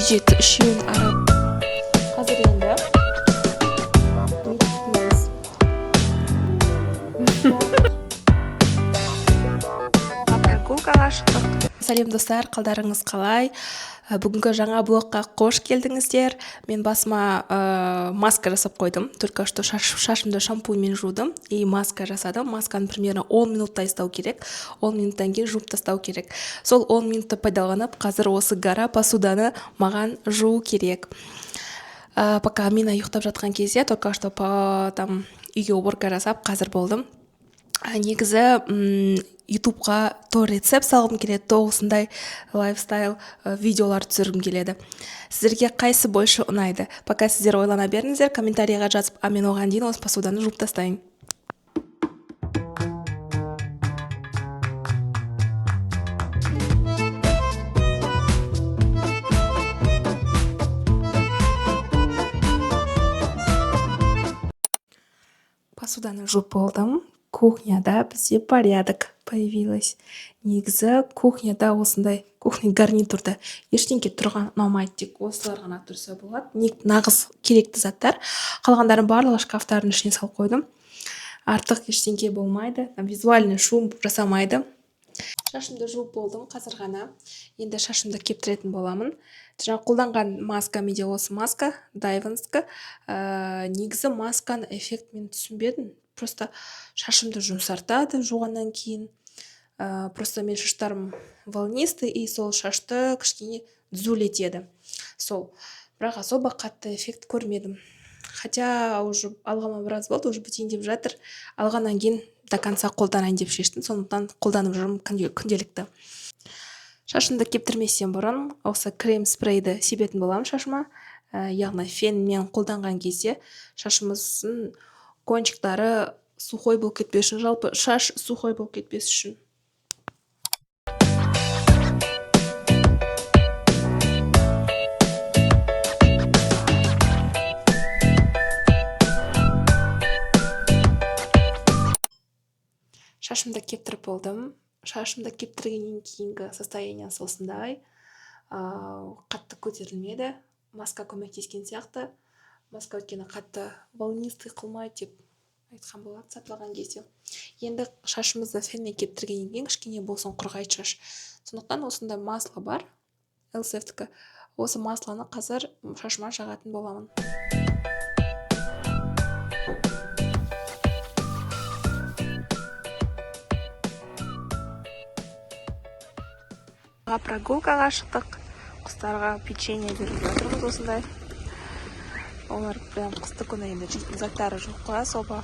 Үйде үшеуін аралап. Қазір енді не күтеміз? Прогулкаға шықтық. Сәлем, достар, қалдарыңыз қалай? Бүгінгі жаңа блогқа қош келдіңіздер. Мен басыма маска жасап қойдым. Только что шашымды шампуньмен жудым и маска жасадым. Масканы примерно 10 минуттай ұстау керек. 10 минуттан кейін жуып тастау керек. Сол 10 минутты пайдаланып, қазір осы гора посуданы маған жуу керек. Пока Амина ұйықтап жатқан кезде, только что там үйге уборка жасап, қазір болдым. Негізі Ютубқа то рецепт салғым келеді, то осындай лайфстайл видеолар түсіргім келеді. Сіздерге қайсы больше ұнайды? Пока сіздер ойлана беріңіздер, комментарийға жазып, а мен оған дейін осы посуданы жуып тастайын. Посуданы жуып болдым. Кухняда бізде порядок появилась. Негізі кухняда осындай кухня гарнитурда ештеңке тұрған ұнамайды, тек осылар ғана тұрса болады. Нағыз керекті заттар. Қалғандарын барлығы шкафтардың ішіне салып қойдым. Артық ештеңке болмайды, там визуальный шум жасамайды. Шашымды жуып болдым қазір ғана. Енді шашымды кептіретін боламын. Жаңа қолданған маска менде осы маска, Дайванстікі. Негізі масканың эффект мен түсінбедім. Просто шашымды жұмсартады жуғаннан кейін. Просто менің шаштарым волнистый, и сол шашты кішкене түзулетеді. Сол. Бірақ особо қатты эффект көрмедім. Хотя уже алғаныма біраз болды, уже бітейін деп жатыр. Алғаннан кейін до конца қолданайын деп шештім, сондықтан қолданып жүрмін күнделікті. Шашымды кептірместен бұрын осы крем спрейді себетін боламын шашыма. Яғни фенмен қолданған кезде шашымыздың кончиктары сухой болып кетпес үшін, жалпы шаш сухой болып кетпес үшін. Шашымды кептіріп болдым. Шашымды кептіргеннен кейінгі состояниесі осындай. Қатты көтерілмеді. Маска көмектескен сияқты. Маска өйткені қатты волнистый қылмайды деп айтқан болады сатып алған кезде. Енді шашымызды фенмен кептіргеннен кейін кішкене болсын құрғайды шаш. Сондықтан осындай масло бар, Элсефтікі. Осы маслоны қазір шашыма жағатын боламын. Прогулкаға шықтық. Құстарға печенье беріп жатырмыз осындай. Олар прям қысты күні енді жейтін заттары жоқ қой особо.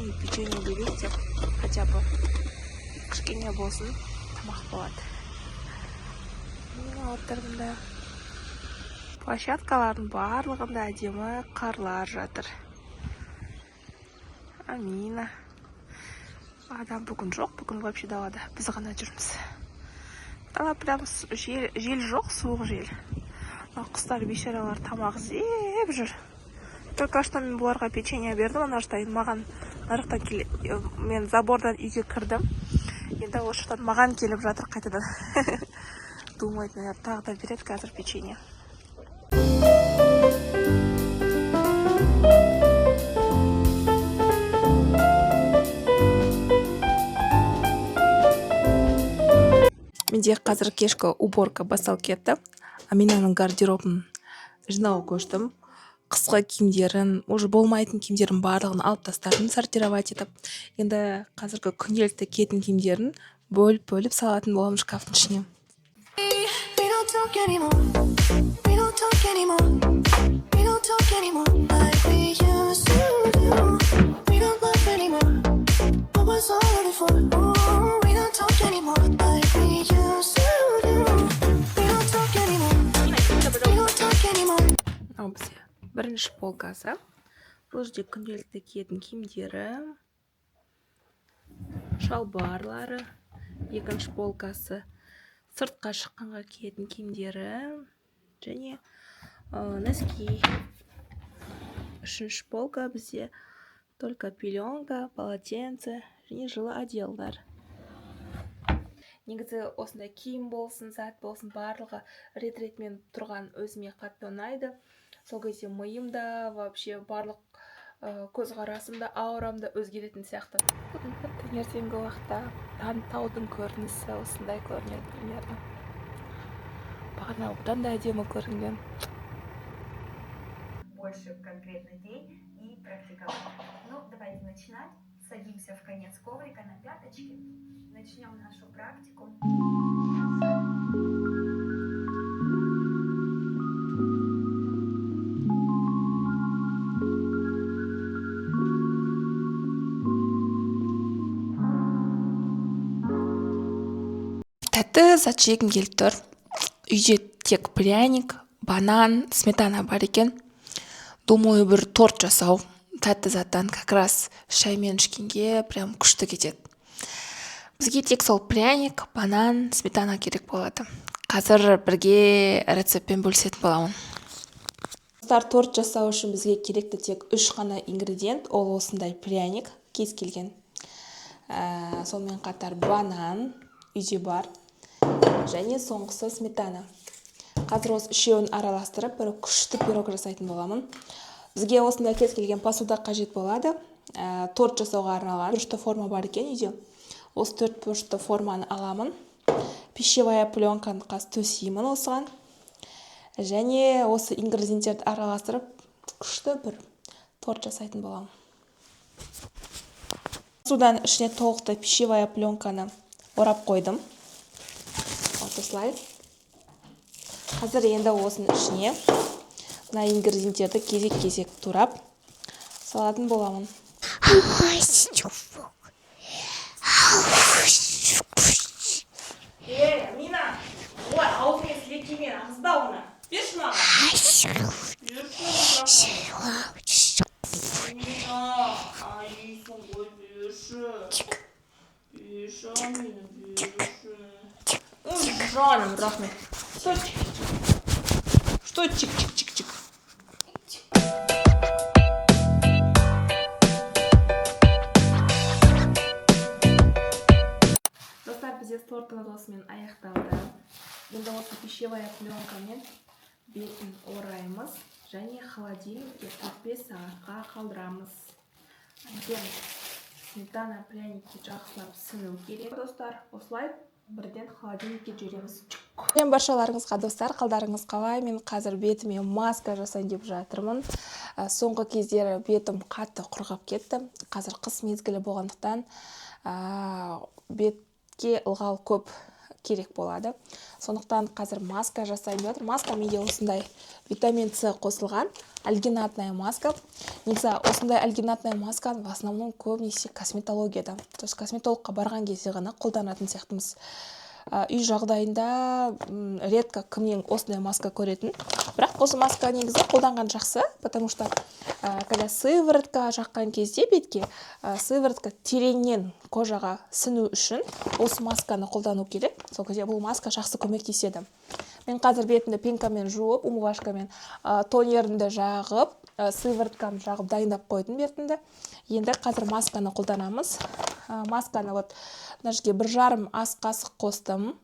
И печенье берейік деп, хотя бы кішкене болсын тамақ болады. Мына отырмын. Площадкалардың барлығында әдемі қарлар жатыр. Амина. Адам бүгін жоқ, бүгін вообще далада. Біз ғана жүрміз. Дала прям жел жоқ, суық жел. Мына құстар бейшаралар тамақ іздеп жүр. Только что мен бұларға печенье бердім, ана жақта енді маған мына жақтан келе, мен забордан үйге кірдім. Енді осы жақтан маған келіп жатыр қайтадан. Думает, наверное, тағы да береді қазір печенье. Менде қазір кешкі уборка басталып кетті. Аминаның гардеробын жинауға көштім. Қысқы киімдерін, уже болмайтын киімдерін барлығын алып тастадым, сортировать етіп. Енді қазіргі күнделікті киетін киімдерін бөліп-бөліп салатын боламын шкафтың ішіне. We don't talk anymore. We don't talk anymore. We don't talk anymore like we used to do. We don't love anymore. What was all of it for? Ooh, we don't talk anymore like we used to do. We don't talk anymore. We don't talk anymore. Мынау бізде бірінші полкасы. Бұл жерде күнделікті киетін киімдері, шалбарлары. Екінші полкасы сыртқа шыққанға киетін киімдері және носки. Үшінші полка бізде только пеленка, полотенце және жылы одеялдар. Негізі осындай киім болсын, зат болсын, барлығы рет ретімен тұрған өзіме қатты ұнайды. Сол кезде миым да, вообще барлық көзқарасым да, аурам да өзгеретін сияқты. Таңертеңгі уақытта таудың көрінісі осындай көрінеді примерно. Бағана одан да әдемі көрінген. Больше конкретно день и практиковать. Ну, давайте начинать. Садимся в конец коврика на пяточки. Начнем нашу практику. Тәтті зат жегім келіп тұр. Үйде тек пряник, банан, сметана бар екен. Думаю, бір торт жасау тәтті заттан, как раз шаймен ішкенге прям күшті кетеді. Бізге тек сол пряник, банан, сметана керек болады. Қазір бірге рецептпен бөлісетін боламын. Достар, торт жасау үшін бізге керекті тек үш қана ингредиент. Ол осындай пряник, кез келген. Сонымен қатар банан үйде бар және соңғысы сметана. Қазір осы үшеуін араластырып, бір күшті пирог жасайтын боламын. Бізге осындай кез келген посуда қажет болады. Торт жасауға арналған бұрышты форма бар екен үйде. Осы төрт бұрышты форманы аламын. Пищевая пленканы қазір төсеймін осыған. Және осы ингредиенттерді араластырып, күшті бір торт жасайтын боламын. Посуданың ішіне толықтай пищевая пленканы орап қойдым. Вот осылай. Қазір енді осының ішіне мына ингредиенттерді кезек-кезек турап салатын боламын. Ей, Амина, ой, аузыңа сілекеймен ағызба оны. Берші маған. Берші. Амина, айсың ғой, берші. Берші, Амина, берші. Ой, жаным, рахмет. Что чик-чик? Что чик-чик-чик-чик? Достар, бізде тортымыз осымен аяқталды. Енді осы пищевая пленкамен бетін ораймыз және холодильникке 4-5 сағатқа қалдырамыз. Әбден сметана пряникке жақсылап сіңу керек. Достар, осылай бірден холодильникке жібереміз. Сәлем баршаларыңызға, достар, қалдарыңыз қалай? Мен қазір бетіме маска жасайын деп жатырмын. Соңғы кездері бетім қатты құрғап кетті. Қазір қыс мезгілі болғандықтан, бетке ылғал көп керек болады. Сондықтан қазір маска жасайын деп жатырмын. Маска менде осындай витамин С қосылған альгинатная маска. Негізі осындай альгинатная масканы в основном көбінесе косметологияда, то есть косметологқа барған кезде ғана қолданатын сияқтымыз. Үй жағдайында редко кімнен осындай маска көретін. Бірақ осы маска негізі қолданған жақсы, потому что когда сыворотка жаққан кезде бетке, сыворотка тереңнен кожаға сіңу үшін осы масканы қолдану керек. Сол кезде бұл маска жақсы көмектеседі. Мен қазір бетімді пенкамен жуып, умывашкамен, тонерімді жағып, сывороткамды жағып дайындап қойдым бетімді. Енді қазір масканы қолданамыз. Масканы вот мына жерге бір жарым ас қасық қостым.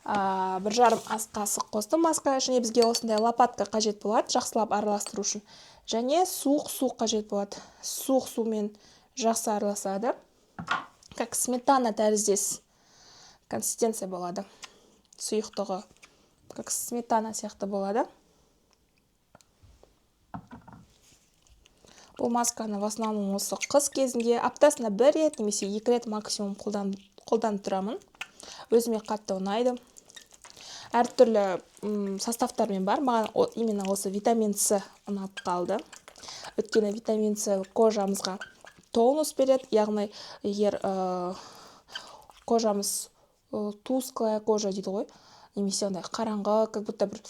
1,5 ас қасық қостым маска. Және бізге осындай лопатка қажет болады, жақсылап араластыру үшін. Және суық су қажет болады. Суық сумен жақсы араласады. Как сметана тәріздес консистенция болады. Сұйықтығы как сметана сияқты болады. Бұл масканы в основном осы қыс кезінде аптасына бір рет немесе 2 рет максимум қолданып тұрамын. Өзіме қатты ұнайды. Әртүрлі составтармен бар. Маған именно осы витамин С ұнап қалды. Өйткені витамин С кожамызға тонус береді. Яғни егер кожамыз тусклая кожа дейді ғой, немесе андай қараңғы, как будто бір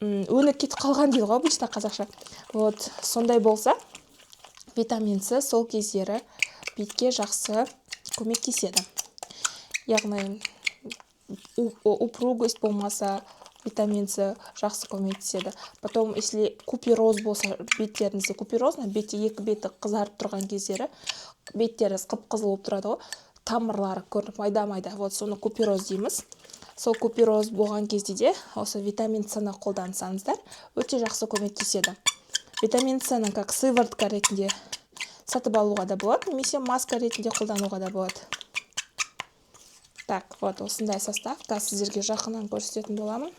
өңі кетіп қалған дейді ғой обычно қазақша. Вот сондай болса, витамин С сол кездері бетке жақсы көмектеседі. Яғни упругость болмаса, витамин С жақсы көмектеседі. Потом, если купероз болса, беттеріңізде купероз, мына бетте екі беті қызарып тұрған кездері, беттері қып-қызыл болып тұрады ғой, Тамырлары көрініп, майда майда, вот соны купероз дейміз. Сол купероз болған кезде де осы витамин С ны қолдансаңыздар, өте жақсы көмектеседі. Витамин С ны как сыворотка ретінде сатып алуға да болады немесе маска ретінде қолдануға да болады. Так, вот осындай состав. Қазір сіздерге жақыннан көрсететін боламын.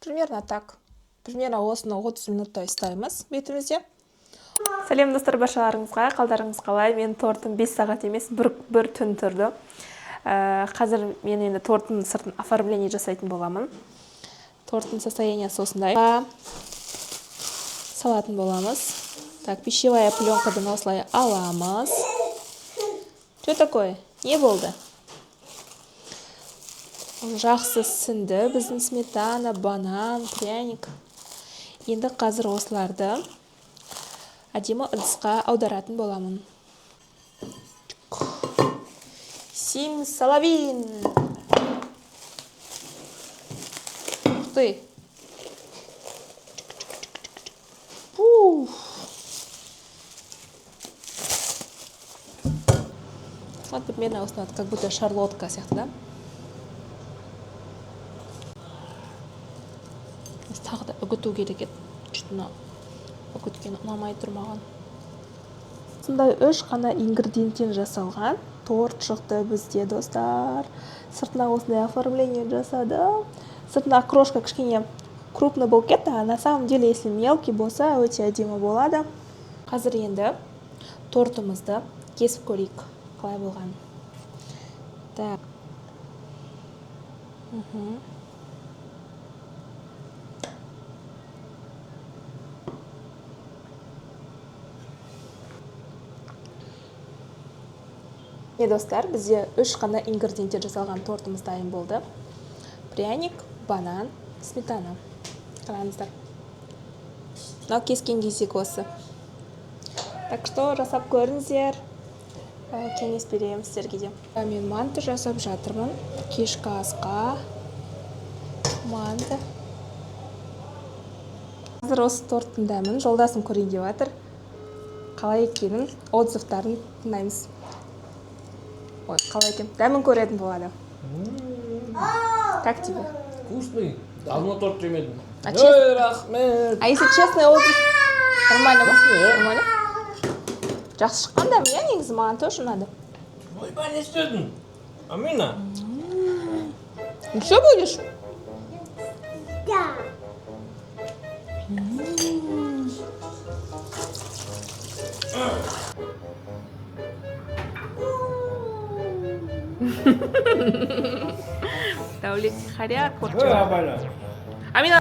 Примерно так, примерно осыны 30 минуттай ұстаймыз бетімізде. Сәлем, достар, баршаларыңызға! Қалдарыңыз қалай? Менің тортым 5 сағат емес, бір түн тұрды. Қазір мен енді торттың сыртын оформление жасайтын боламын. Торттың состояние сі осындай. Салатын боламыз. Так, пищевая пленка дан осылай аламыз. Что такое, не болды? Жақсы сіңді біздің сметана, банан, пряник. Енді қазір осыларды әдемі ыдысқа аударатын боламын. Симсалабин! Ух ты! Пух! Вот примерно осындай, как будто шарлотка сияқты да. Тағы да үгіту керек еді, что мына үгіткен ұнамай тұр маған. Осындай үш қана ингредиенттен жасалған торт шықты бізде, достар. Сыртына осындай оформление жасадым. Сыртына крошка кішкене крупный болып кетті, а на самом деле если мелкий болса, өте әдемі болады. Қазір енді тортымызды кесіп көрейік, қалай болғанын. Так. Міне, достар, бізде үш қана ингредиенттен жасалған тортымыз дайын болды: пряник, банан, сметана. Қараңыздар, мынау кескен кездегі осы. Так что жасап көріңіздер. Кеңес беремін сіздерге де. Мен манты жасап жатырмын кешкі асқа, манты. Қазір осы торттың дәмін жолдасым көрейін деп жатыр, қалай екенін, отзыв тарын тыңдаймыз. Ой, қалай екен, дәмін көретін болады. Как тебе? Вкусный. Давно торт жемедім. А честно? Ой, рахмет. А если честный отзыв, нормально ма? Вкусный, иә. Нормально, жақсы шыққан дәмі, иә. Негізі маған тоже ұнады. Ойбай, не істедің, Амина? Еще будешь? Да. Дәулет тихаря. Ой, абайла. Амина.